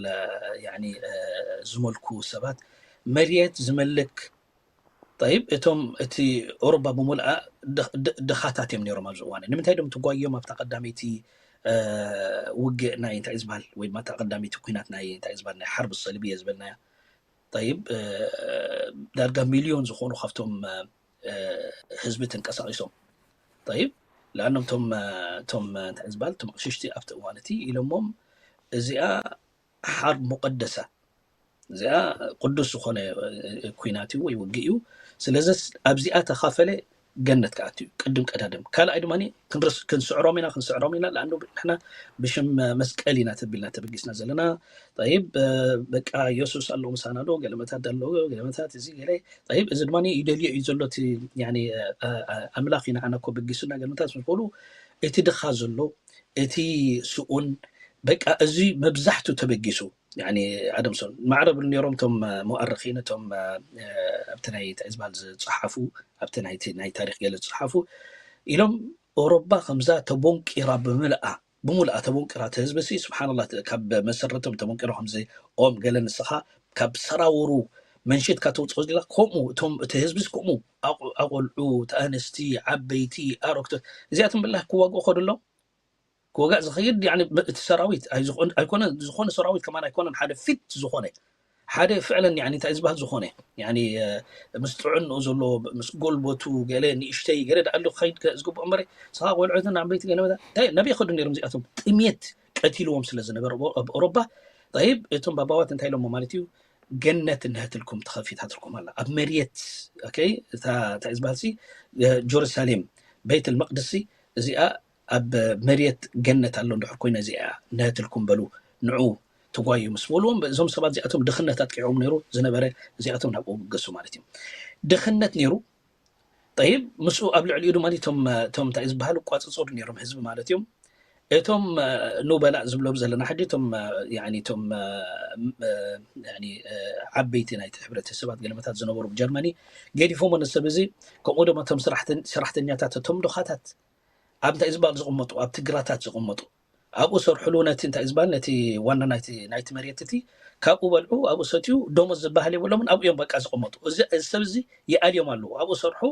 ዝመልኩ ሰባት መርየት ዝመልክ ይብ እቶም እቲ ኦሮባ ብምልኣ ድኻታት እዮም ነሮም ኣብዚ እዋን ንምንታይ ዶም ትጓዮም ኣብታ ቀዳመይቲ ውግእ ናይ እንታይ ዝበሃል ወይ ድማ እታ ቀዳመይቲ ኩናት ናይ እንታይ ዝበሃል ናይ ሓርብ ሰልብየ ዝበልናያ ይብ ዳርጋ ሚልዮን ዝኾኑ ካብቶም ህዝቢ ተንቀሳቂሶም ይብ ለኣኖም ቶም ቶም እንታይ ዝበሃል ቶም ኣቅሽሽቲ ኣብቲ እዋን እቲ ኢሎሞም እዚኣ ሓርብ ሙቀደሳ እዚኣ ቅዱስ ዝኾነ ኩናት እዩ ወይ ውግእ እዩ። ስለዚ ኣብዚኣ ተኻፈለ ገነት ክኣቱ እዩ ቅድም ቀዳድም። ካልኣይ ድማ ክንስዕሮም ኢና ክንስዕሮም ኢና ለኣንዱ ንሕና ብሽም መስቀል ኢና ተቢልና ተበጊስና ዘለና። ይብ በቃ የሱስ ኣሎ ምሳና ዶ ገለመታት ኣሎ ገለመታት እዚ ገለ ይብ እዚ ድማ ይደልዮ እዩ ዘሎ ኣምላኽ ኢና ዓና ኮ በጊሱና ገለመታት ምስ በሉ እቲ ድኻ ዘሎ እቲ ስኡን በቃ እዚ መብዛሕቱ ተበጊሱ ኣደምሶን ማዕረ ብሉ ነሮም ቶም መؤርኺን ቶም ኣብቲ ናይ እንታይ ዝበሃል ዝፀሓፉ ኣብቲ ናይ ታሪክ ገለ ዝፀሓፉ ኢሎም ኦሮባ ከምዛ ተቦንቂራ ብምልኣ ብምልኣ ተቦንቂራ እቲ ህዝቢ ሲ ስብሓንላ ካብ መሰረቶም ተቦንቂሮ ከምዚ ኦም ገለ ንስኻ ካብ ሰራውሩ መንሽትካ ተውፅኦ ዝላ ከምኡ እቶም እቲ ህዝቢ ከምኡ ኣቆልዑ ተኣንስቲ ዓበይቲ ኣረክቶ እዚኣቶም ብላ ክዋግኡ ከድሎም ክወጋእ ዝኸይድ እቲ ሰራዊት ኣይኮነ ዝኾነ ሰራዊት ከማን ኣይኮነን ሓደ ፊት ዝኾነ ሓደ ፍዕለን እንታይ ዝበሃል ዝኾነ ምስ ጥዕንኡ ዘሎ ምስ ጎልበቱ ገለ ንእሽተይ ገለ ዳኣሉ ክኸይድ ዝግብኦ እምበረ ስኻ ቆልዑትን ዓበይቲ ገለ መታ እንታይ ናበይ ከዱ ነይሮም እዚኣቶም ጥሜት ቀቲልዎም ስለ ዝነበረ ኣብ ኦሮባ ይብ እቶም ባባዋት እንታይ ኢሎሞ ማለት እዩ ገነት እንሀትልኩም ተኸፊታትልኩም ኣላ ኣብ መርየት እታ እንታይ ዝበሃል ጀሩሳሌም ቤት ልመቅድሲ እዚኣ ኣብ መርየት ገነት ኣሎ እንድሕር ኮይነ እዚኣ ነህትልኩም በሉ ንዑ ትጓዩ ምስ በልዎም እዞም ሰባት እዚኣቶም ድኽነት ኣጥቂዖም ነይሩ ዝነበረ እዚኣቶም ናብኡ ብገሱ ማለት እዩ ድኽነት ነይሩ ይብ ምስኡ ኣብ ልዕሊኡ ድማ ቶም እንታይ ዝበሃሉ ቋፅፅሩ ነይሮም ህዝቢ ማለት እዮም እቶም ኑበላእ ዝብሎም ዘለና ሕጂ ቶም ቶም ዓበይቲ ናይቲ ሕብረተሰባት ገለመታት ዝነበሩ ብጀርመኒ ገዲፎሞ ንሰብ እዚ ከምኡ ድማ ቶም ሰራሕተኛታት ቶም ዶኻታት ኣብ እንታይ ዝበሃል ዝቕመጡ ኣብ ትግራታት ዝቕመጡ ኣብኡ ሰርሕሉ፣ ነቲ እንታይ ዝበሃል ነቲ ዋና ናይቲ ናይቲ መሬት እቲ ካብኡ በልዑ፣ ኣብኡ ሰትዩ፣ ደሞዝ ዝበሃል የብሎምን። ኣብኡ እዮም በቃ ዝቕመጡ። እዚ እዚ ሰብ እዚ ይኣልዮም ኣለዉ። ኣብኡ ሰርሑ፣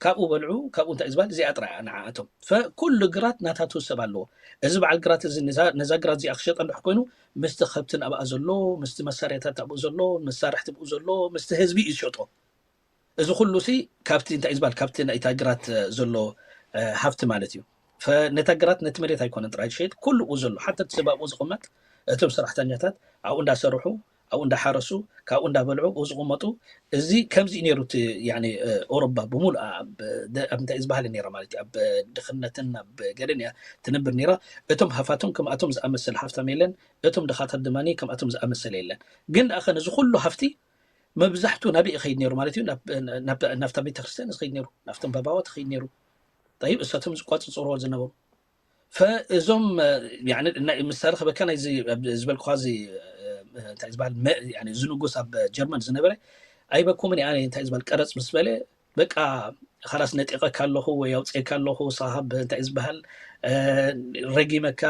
ካብኡ በልዑ፣ ካብኡ እንታይ ዝበሃል እዚኣ ጥራይ ንዓኣቶም። ፈኩሉ ግራት ናታቱ ሰብ ኣለዎ። እዚ በዓል ግራት እዚ ነዛ ነዛ ግራት እዚኣ ክሸጠ እንድሕር ኮይኑ ምስቲ ከብትን ኣብኣ ዘሎ ምስቲ መሳርያታት ኣብኡ ዘሎ መሳርሕቲ ብኡ ዘሎ ምስቲ ህዝቢ እዩ ዝሸጦ። እዚ ኩሉ ሲ ካብቲ እንታይ ዝበሃል ካብቲ ናይታ ግራት ዘሎ ሃፍቲ ማለት እዩ። ነታ ግራት ነቲ መሬት ኣይኮነን ጥራይ ዝሸይጥ ኩሉ ብኡ ዘሎ ሓታ እቲ ሰብ ኣብኡ ዝቕመጥ እቶም ሰራሕተኛታት ኣብኡ እንዳሰርሑ ኣብኡ እንዳሓረሱ ካብኡ እንዳበልዑ ብኡ ዝቕመጡ። እዚ ከምዚ እዩ ነይሩ እቲ ያኒ ኦሮባ ብምሉኣ ኣብ እንታይ ዝበሃል ነይራ ማለት እዩ ኣብ ድኽነትን ኣብ ገለን እያ ትነብር ነይራ። እቶም ሃፋቶም ከምኣቶም ዝኣመሰለ ሃፍታም የለን። እቶም ድኻታት ድማ ከምኣቶም ዝኣመሰለ የለን። ግን ደኣ ከ ነዚ ኩሉ ሃፍቲ መብዛሕቱ ናበይ ይኸይድ ነይሩ ማለት እዩ? ናብታ ቤተክርስትያን ዝኸይድ ነይሩ፣ ናብቶም ባባዋት ይኸይድ ነይሩ። ጠይብ እሳቶም ዝቋፅፅርዎ ዝነበሩ ፈእዞም ምሳሌ ክበካ ናይ ዝበልኩኻ እዚ እንታይ ዝበሃል እዚ ንጉስ ኣብ ጀርመን ዝነበረ ኣይበኩምን ኣነ እንታይ ዝበሃል ቀረፅ ምስ በለ በቃ ኻላስ ነጢቐካ ኣለኹ ወይ ኣውፅኤካ ኣለኹ ሳብ እንታይ ዝበሃል ረጊመካ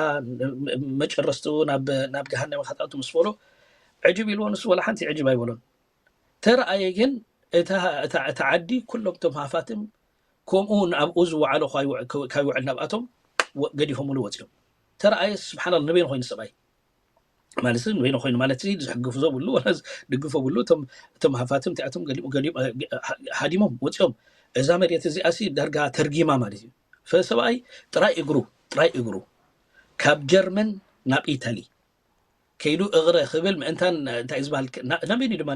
መጨረስቱ ናብ ገሃነመ ካትኣቱ ምስ በሎ ዕጅብ ኢልዎ ንሱ ወላ ሓንቲ ዕጅብ ኣይበሎን። ተረኣየ ግን እታ ዓዲ ኩሎም ቶም ሃፋትም ከምኡ ንኣብኡ ዝወዓሎ ካይውዕል ናብኣቶም ገዲፎምሉ ወፂኦም። ተረኣየ ስብሓናላ ንበይኑ ኮይኑ ሰብኣይ ማለት ንበይኑ ኮይኑ ማለት ዝሕግፉ ዘብሉ ድግፎ ብሉ እቶም ሃፋትም እቲኣቶም ገሊኡ ገሊኡ ሃዲሞም ወፂኦም። እዛ መሬት እዚኣ ሲ ዳርጋ ተርጊማ ማለት እዩ። ፈሰብኣይ ጥራይ እግሩ ጥራይ እግሩ ካብ ጀርመን ናብ ኢታሊ ከይዱ እግረ ክብል ምእንታን እንታይ ዝበሃል ናበይኒ ድማ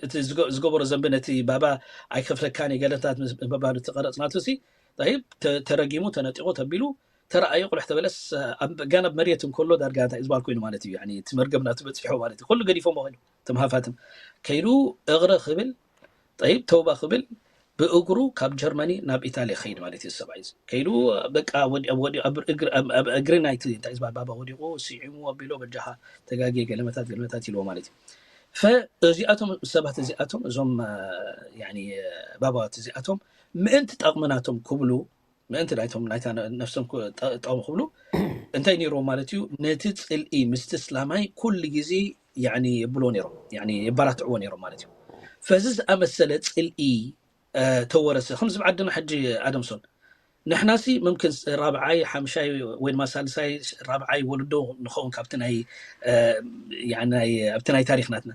እቲ ዝገበሮ ዘንቢ ነቲ ባባ ኣይከፍለካን ገለታት ባባ ትቀረፅ ናቱ ሲ ተረጊሙ ተነጢቑ ተቢሉ ተረኣየ ቁልሕ ተበለስ ጋና ብ መሬት እንከሎ ዳርጋ እንታይ ዝበሃል ኮይኑ ማለት እዩ። እቲ መርገም ናቱ በፂሑ ማለት እዩ። ኩሉ ገዲፎሞ ኮይኑ ትምሃፋትም ከይዱ እግረ ክብል ጠይብ ተውባ ክብል ብእግሩ ካብ ጀርመኒ ናብ ኢታሊ ክኸይድ ማለት እዩ። ሰብኣይ እዚ ከይዱ በቃ ወዲ- ኣብ ወዲ- ኣብ እግሪ- ኣብ- ኣብ እግሪ ናይቲ እንታይ ዝበሃል ባባ ወዲቑ ስዒሙ ኣቢሎ በጃኻ ተጋግየ ገለመታት ገለመታት ኢልዎ ማለት እዩ። ፈእዚኣቶም ሰባት እዚኣቶም እዞም እ፣ ያኒ ባባዋት እዚኣቶም ምእንቲ ጠቕሚ ናቶም ክብሉ ምእንቲ ናይቶም ናይታ ነፍሶም ክ- ጠ- ጠቕሚ ክብሉ እንታይ ነይርዎም ማለት እዩ። ነቲ ፅልኢ ምስቲ እስላማይ ኩሉ ግዜ ያኒ የብልዎ ነይሮም ያኒ የባራትዕዎ ነይሮም ማለት እዩ። ፈዚ ዝኣመሰለ ፅልኢ ተወረሰ። ከምዚ ብዓድና ሕጂ ኣደምሶን ንሕናሲ ምምክን ራብዓይ ሓምሻይ ወይ ድማ ሳልሳይ ራብዓይ ወለዶ ንኸውን ካብቲ ናይ ኣብቲ ናይ ታሪክ ናትና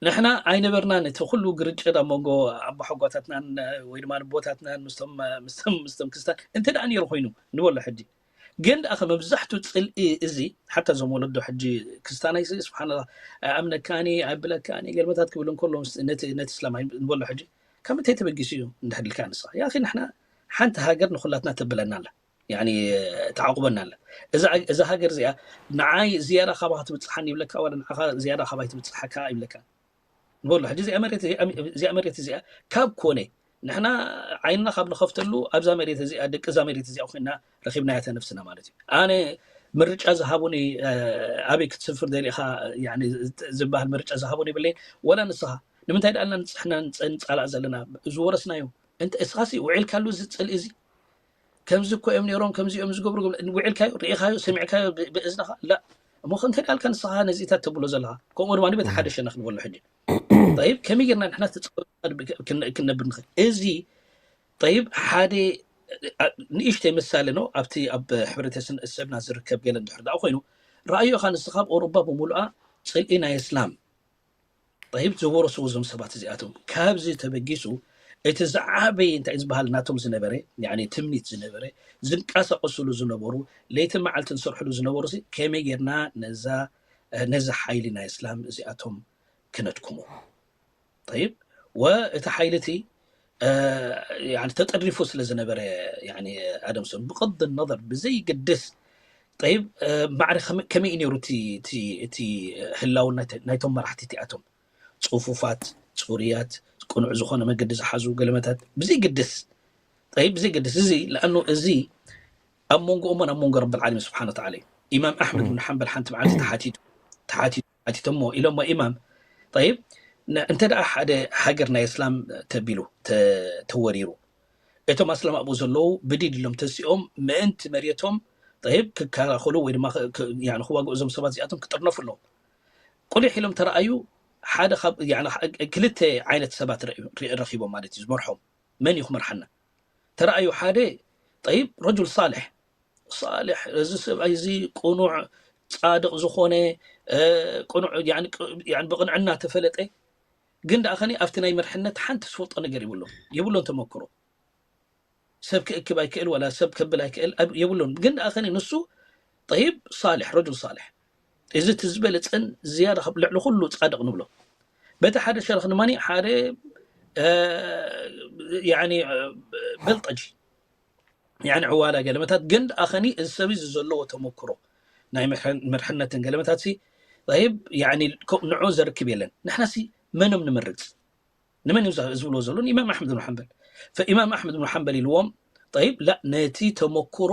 ንሕና ኣይነበርናን። እቲ ኩሉ ግርጭት ኣብ መንጎ ኣቦሓጓታትናን ወይ ድማ ንቦታትናን ምስቶም ምስቶም ምስቶም ክስታን እንተ ደኣ ነይሩ ኮይኑ ንበሎ ሕጂ ግን ደኣ ከ መብዛሕቱ ፅልኢ እዚ ሓታ እዞም ወለዶ ሕጂ ክስታናይ ስብሓንላ ኣይኣምነካኒ ኣይብለካኒ ገልመታት ክብል እንከሎ ነቲ ነቲ እስላማይ ንበሎ ሕጂ ካብ ምንታይ ተበጊሱ እዩ እንድሕር ኢልካ ንስኻ ያኺ ንሕና ሓንቲ ሃገር ንኩላትና ተብለና ኣላ ያኒ ተዓቁበና ኣላ። እዛ እዛ ሃገር እዚኣ ንዓይ ዝያዳ ካባኻ ትብፅሓኒ ይብለካ ዋላ ንዓኻ ዝያዳ ካባይ ትብፅሓካ ይብለካ ንበሎ ሕጂ እዚኣ መሬት እዚኣ እዚኣ መሬት እዚኣ ካብ ኮነ ንሕና ዓይንና ካብ ንኸፍተሉ ኣብዛ መሬት እዚኣ ደቂ እዛ መሬት እዚኣ ኮይና ረኺብናያ ተነፍስና ማለት እዩ። ኣነ ምርጫ ዝሃቡኒ ኣበይ ክትስፍር ደሊኻ ዝበሃል ምርጫ ዝሃቡኒ የብለይን ወላ ንስኻ ንምንታይ ደኣ ንፅሕና ንፃላእ ዘለና ዝወረስናዮ እንተ እስኻሲ ውዒልካሉ እዚ ፅልኢ እዚ ከምዚ እኮ እዮም ነይሮም ከምዚ እዮም ዝገብሩ ውዒልካዮ ርኢኻዮ ሰሚዕካዮ ብእዝንኻ ላ እሞ ከ እንታይ ዳልካ ንስኻ ነዚታት ተብሎ ዘለኻ ከምኡ ድማ በቲ ሓደ ሸነኽ ንበሎ ሕጂ ጠይብ ከመይ ጌርና ንሕና ተፃወትና ክንነብር ንኽእል እዚ ጠይብ ሓደ ንእሽተይ ምሳሌ ነው ኣብቲ ኣብ ሕብረተሰብና ዝርከብ ገለ እንድሕር ደኣ ኮይኑ ረኣዮ ኢኻ ንስኻ ኣብ ኦሮባ ብምሉኣ ፅልኢ ናይ እስላም ጠይብ ዝወረስዎ እዞም ሰባት እዚኣቶም ካብዚ ተበጊሱ እቲ ዝዓበየ እንታይ ዝበሃል ናቶም ዝነበረ ትምኒት ዝነበረ ዝንቀሳቀስሉ ዝነበሩ ለይትን መዓልትን ዝሰርሕሉ ዝነበሩ ከመይ ጌርና ነዛ ነዚ ሓይሊ ናይ እስላም እዚኣቶም ክነድክሞ ጠይብ ወእቲ ሓይሊ እቲ ተጠሪፉ ስለ ዝነበረ ኣደምሶን ብቅድ ነር ብዘይግድስ ጠይብ ማዕረ ከመይ እዩ ነይሩ እቲ ህላው ናይቶም መራሕቲ እቲኣቶም ፅፉፋት ፅሩያት ቅኑዕ ዝኾነ መገዲ ዝሓዙ ገለመታት ብዘይግድስ ጠይብ ብዘይግድስ እዚ ለኣኑ እዚ ኣብ መንጎኦሞን ኣብ መንጎ ረብል ዓለሚን ስብሓን ወተዓላ እዩ ኢማም ኣሕመድ ብን ሓንበል ሓንቲ መዓልቲ ተሓቲቱ ተሓቲቱ ሓቲቶሞ ኢሎሞ ኢማም ጠይብ እንተ ደኣ ሓደ ሃገር ናይ እስላም ተቢሉ ተወሪሩ እቶም ኣስላም ኣብኡ ዘለዉ ብዲድ ኢሎም ተሲኦም ምእንቲ መሬቶም ጠይብ ክከላኸሉ ወይ ድማ ክዋግኡ እዞም ሰባት እዚኣቶም ክጥርነፉ ኣለዎም። ቁሊሕ ኢሎም ተረኣዩ ሓደ ካብ ክልተ ዓይነት ሰባት ረኺቦም ማለት እዩ ዝመርሖም። መን እዩ ክመርሓና? ተረኣዩ ሓደ ጠይብ ረጁል ሳልሕ ሳልሕ እዚ ሰብኣይ እዚ ቅኑዕ ፃድቕ ዝኾነ ቅኑዕ ብቕንዕና ተፈለጠ ግን ደኣ ከኒ ኣብቲ ናይ መርሕነት ሓንቲ ዝፈልጦ ነገር ይብሎ የብሎን ተመክሮ ሰብ ክእክብ ኣይክእል ወላ ሰብ ከብል ኣይክእል የብሉን። ግን ደኣ ከኒ ንሱ ጠይብ ሳልሕ ረጁል ሳልሕ እዚ እቲ ዝበለፀን ዝያዳ ልዕሊ ኩሉ ፃድቕ ንብሎ በቲ ሓደ ሸርኽ ድማ ሓደ በልጠጂ ዕዋላ ገለመታት ግን ደኣ ከኒ እዚ ሰብ እዚ ዘለዎ ተመክሮ ናይ መርሕነትን ገለመታት ሲ ጠይብ ንዑ ዘርክብ የለን። ንሕና ሲ መኖም ንምርፅ ንመን እዩ ዝብሎ ዘሎ ንኢማም ኣሕመድ ብን ሓንበል ፈኢማም ኣሕመድ ብን ሓንበል ኢልዎም ጠይብ ላ ነቲ ተመክሮ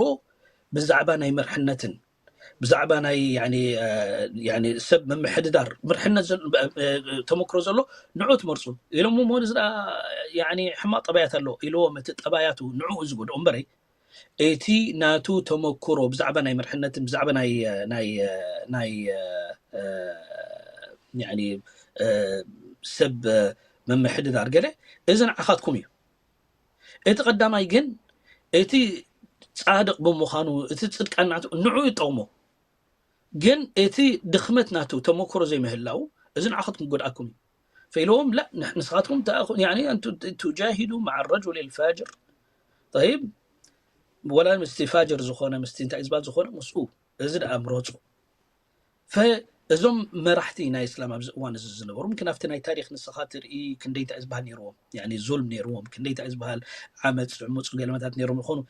ብዛዕባ ናይ መርሕነትን ብዛዕባ ናይ ሰብ ምምሕድዳር ምርሕነት ተመክሮ ዘሎ ንዑ ትመርፁ ኢሎም ሞ ሕማቅ ጠባያት ኣሎ ኢልዎም እቲ ጠባያቱ ንዑ ዝጎድኦ እምበረይ እቲ ናቱ ተመክሮ ብዛዕባ ናይ መርሕነትን ብዛዕባ ናይ ሰብ ምምሕድዳር ገለ እዚ ንዓኻትኩም እዩ። እቲ ቀዳማይ ግን እቲ ፃድቕ ብምዃኑ እቲ ፅድቃን ናቱ ንዑ ይጠቕሞ ግን እቲ ድኽመት ናቱ ተመክሮ ዘይምህላው እዚ ንዓኻትኩም ክጎድኣኩም እዩ። ፈኢልዎም ላ ንስኻትኩም ቱጃሂዱ መዓ ረጁል ልፋጅር ጠይብ ወላ ምስቲ ፋጅር ዝኾነ ምስቲ እንታይ ዝበሃል ዝኾነ ምስኡ እዚ ደኣ ምረፁ ፈ እዞም መራሕቲ ናይ እስላም ኣብዚ እዋን እዚ ዝነበሩ ምክን ኣብቲ ናይ ታሪክ ንስኻ ትርኢ ክንደይ እንታይ ዝበሃል ነይርዎም ዙልም ነይርዎም ክንደይ እንታይ ዝበሃል ዓመፅ ዕሙፁ ገለመታት ነይሮም ዝኾኑ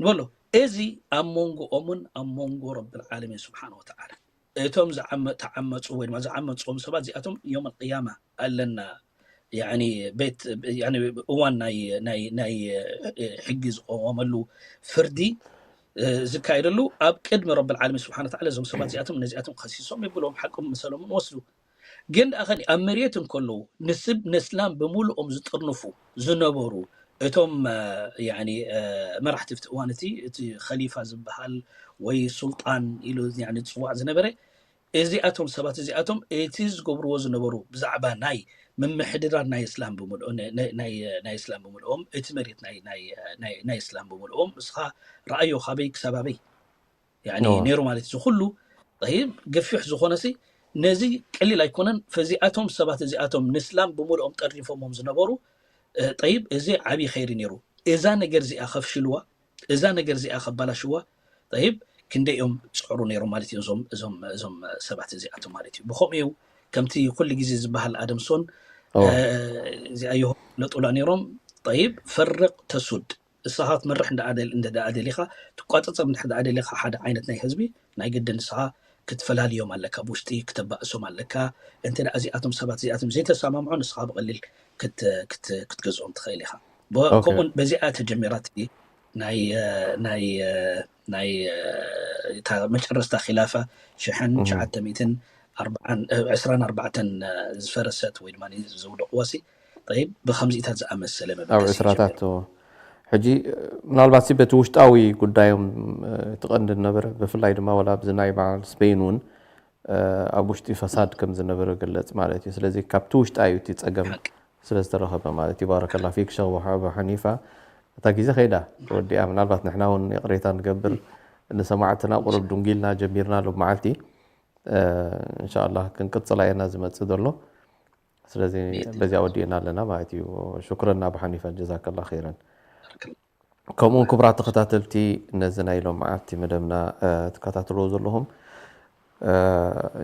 ንበሎ እዚ ኣብ መንጎኦምን ኣብ መንጎ ረብል ዓለሚን ስብሓን ወተዓላ እቶም ተዓመፁ ወይ ድማ ዝዓመፅዎም ሰባት እዚኣቶም ዮም ኣልቅያማ ኣለና ቤት እዋን ናይ ሕጊ ዝቆመሉ ፍርዲ ዝካየደሉ ኣብ ቅድሚ ረብል ዓለሚን ስብሓን ወተዓላ እዞም ሰባት እዚኣቶም ነዚኣቶም ከሲሶም የብሎም ሓቆም መሰሎምን ወስዱ ግን ደኣ ከኒ ኣብ መሬት እንከለዉ ንስብ ነስላም ብምልኦም ዝጥርንፉ ዝነበሩ እቶም መራሕቲ ፍቲ እዋን እቲ እቲ ከሊፋ ዝበሃል ወይ ሱልጣን ኢሉ ዝፅዋዕ ዝነበረ እዚኣቶም ሰባት እዚኣቶም እቲ ዝገብርዎ ዝነበሩ ብዛዕባ ናይ ምምሕድዳር ናይ እስላም ብምልኦም ናይ እስላም ብምልኦም እቲ መሬት ናይ እስላም ብምልኦም እስኻ ረኣዮ ካበይ ክሳብ ኣበይ ነይሩ ማለት እዚ ኩሉ ይብ ገፊሕ ዝኾነሲ ነዚ ቀሊል ኣይኮነን። ፈዚኣቶም ሰባት እዚኣቶም ንስላም ብምልኦም ጠሪፎሞም ዝነበሩ ጠይብ እዚ ዓብዪ ኸይሪ ነይሩ። እዛ ነገር እዚኣ ከፍሽልዋ፣ እዛ ነገር እዚኣ ከባላሽዋ ጠይብ ክንደይ እዮም ዝፅዕሩ ነይሮም ማለት እዩ እዞም እዞም እዞም ሰባት እዚኣቶም ማለት እዩ። ብኸምኡ እዩ ከምቲ ኩሉ ግዜ ዝበሃል ኣደምሶን እዚኣ ይሆ ለጡላ ነይሮም ጠይብ ፈርቕ ተሱድ እስኻ ክትመርሕ እንደ ደኣ ደሊኻ ትቋፀፀር እንደ ደኣ ደሊኻ ሓደ ዓይነት ናይ ህዝቢ ናይ ግድን እስኻ ክትፈላልዮም ኣለካ፣ ብውሽጢ ክተባእሶም ኣለካ። እንተ ደኣ እዚኣቶም ሰባት እዚኣቶም ዘይተሰማምዑ ንስኻ ብቐሊል ክትገዝኦም ትኽእል ኢኻ። ከምኡን በዚኣ ተጀሚራ ናይ ናይ ናይ እታ መጨረስታ ኪላፋ ሽሕን ትሽዓተ ሚእትን ዕስራን ኣርባዕተን ዝፈረሰት ወይ ድማ ዝውደቕዋ ሲ ጠይብ ብኸምዚታት ዝኣመሰለ ኣብ መበገሲ ዕስራታት ጀሚሩ። ሕጂ ምናልባት ሲ በቲ ውሽጣዊ ጉዳዮም እቲ ቀንዲ ዝነበረ ብፍላይ ድማ ዋላ ኣብዚ ናይ በዓል ስፔን እውን ኣብ ውሽጢ ፈሳድ ከም ዝነበረ ግለጽ ማለት እዩ። ስለዚ ካብቲ ውሽጣ እዩ እቲ ጸገም ሓቂ። ስለ ዝተረኸበ ማለት እዩ። ባረከላ ፊክ ሸኽ ወሓ ኣቡ ሓኒፋ እታ ግዜ ከይዳ ተወዲኣ ምናልባት ንሕና እውን ይቕሬታ ንገብር ንሰማዕትና ቁሩብ ዱንጊልና ጀሚርና ሎም መዓልቲ እንሻላ ክንቅፅላ እየና ዝመፅእ ዘሎ ስለዚ በዚኣ ወዲእና ኣለና ማለት እዩ ሽኩረና ብሓኒፈን ጀዛከላ ኸይረን ከምኡውን ክቡራት ተኸታተልቲ ነዚ ናይ ሎም መዓልቲ መደብና ትከታተልዎ ዘለኹም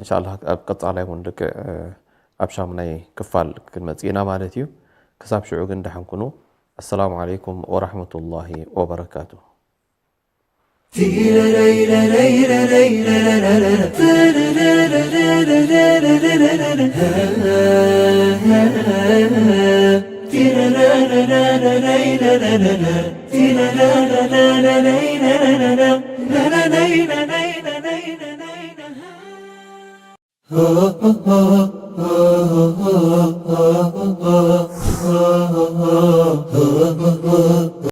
እንሻላ ኣብ ቀፃላይ እውን ልክዕ ኣብ ሻሙናይ ክፋል ክንመፅእ ኢና ማለት እዩ ክሳብ ሽዑ ግን ደሓን ኩኑ ኣሰላሙ ዓለይኩም ወራሕመቱላሂ ወበረካቱ